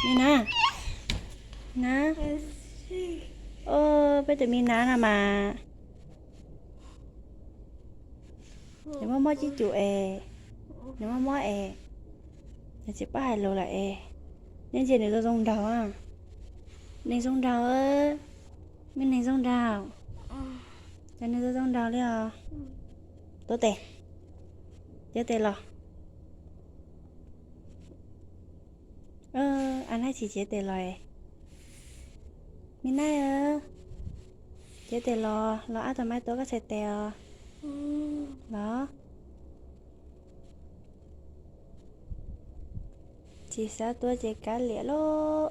Mi Nab, Nab, peb tus Mi Nab no mas nws mob mob cib cum es, nws mob mob es, nws tsis paub hais lus lawm es, nej ntsia nws zoo zoo nraug, neeg zoo nraug, me neeg zoo nraug, cas nws zoo zoo nraug li os. Tuav tes, tuav tes los. Ab, neb tsis tuav tes los. Mi Nab, tuav tes los, los ab tau maiv tuav koj txhais tes os. Los. Tsis xav tuav ces kav liam lauj.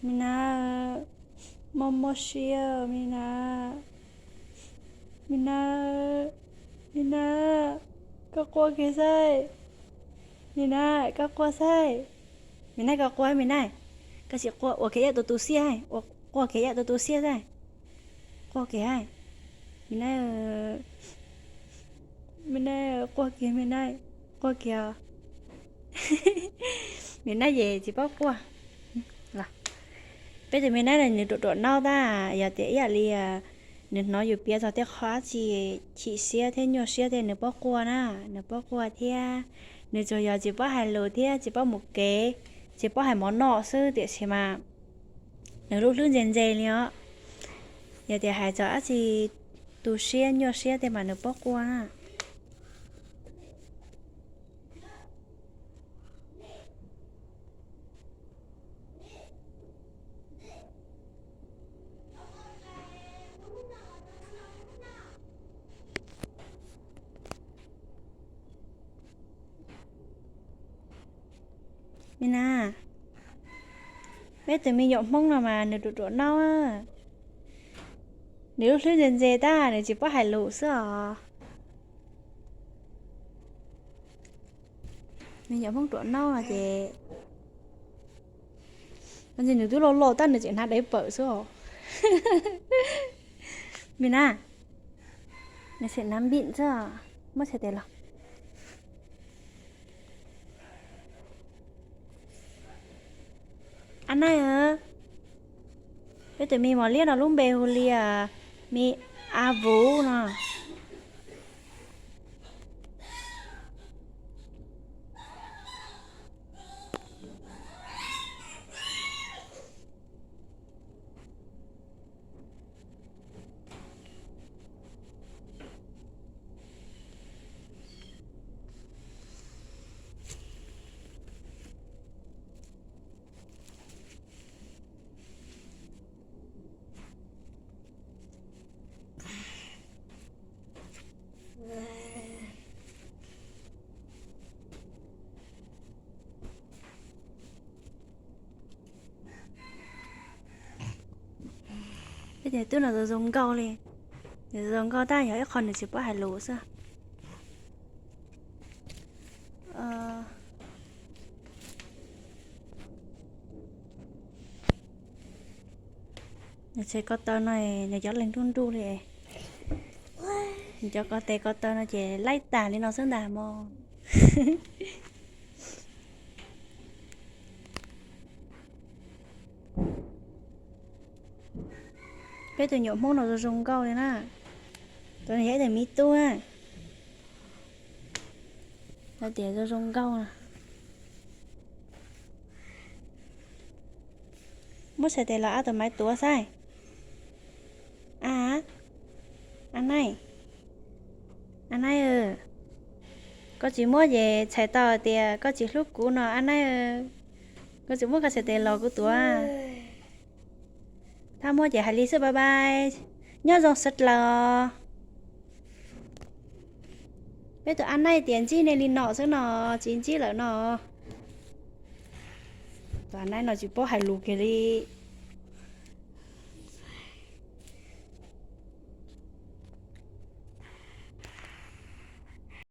Mi Nab, mob mob siab Mi Nab. Mi Nab, Mi Nab, koj quaj kiag xwb. Mi Nab, koj quaj xwb. Mi Nab, koj quaj, Mi Nab. Koj tsis quaj, ua kiag ib yam tus tu siab, quaj kiag ib yam tus tu siab xwb. Quaj kiag, Mi Nab. Mi Nab, quaj kiag, Mi Nab, quaj kiag. Mi Nab ces tsis paub quaj. Peb tus Me Nab no nws ruam ruam naub tab, yog tias ib yam li nws hnov yus piav txog tej qhov dab tsi chim siab thiab nyuaj siab tej nws paub quaj na, nws paub quaj thiab. Nws tsuas yog tsis paub hais lus thiab tsis paub mus kev, tsis paub hais mov noj xwb, tiam sis mas nws lub hlwb ntse ntse li os. Yog tias hais txog dab tsi tu siab nyuaj siab tej mas nws paub quaj na. Me Nab, peb tus me nyuam Hmoob no mas nws ruam ruam naub, nws lub hlwb ntse ntse tab nws tsis paub hais lus xwb os. Me nyuam Hmoob ruam naub no ces, nws twb loj loj tab nws tseem hnav dawb paum xwb os. Me Nab, nws tseem hnav npim xwb, muab txhais tes los. A Naij, peb tus me mos liab no lub npe hu li Me A Vuv no. Peb tus tub no zoo zoo nkauj li, nws zoo nkauj tab yog ib qho nws tsis paub hais lus xwb. Nws txhais ko taw no, nws cov leeg nruj nruj li. Nws cov ko tes ko taw no ces laib tas li no xwb ntag mog. Peb tus nyuam Hmoob no zoo zoo nkauj li na. Tus no yog ib tug me tub, hais tias zoo zoo nkauj. Muab txhais tes los ab tau maiv tuav xwb. A, A Naij, A Naij, koj tsis muab ces txhais tau tias koj tsis hlub kuv no A Naij. Koj tsis muab koj txhais tes los kuv tuav. Thaj muab ces hais li xwb, bye bye, nyob zoo sawv dlaws os. Peb tus A Naij tias ntsib nej li no xwb no, tsis ntsib lawm no. Tus A Naij no tsis paub hais lus kiag li.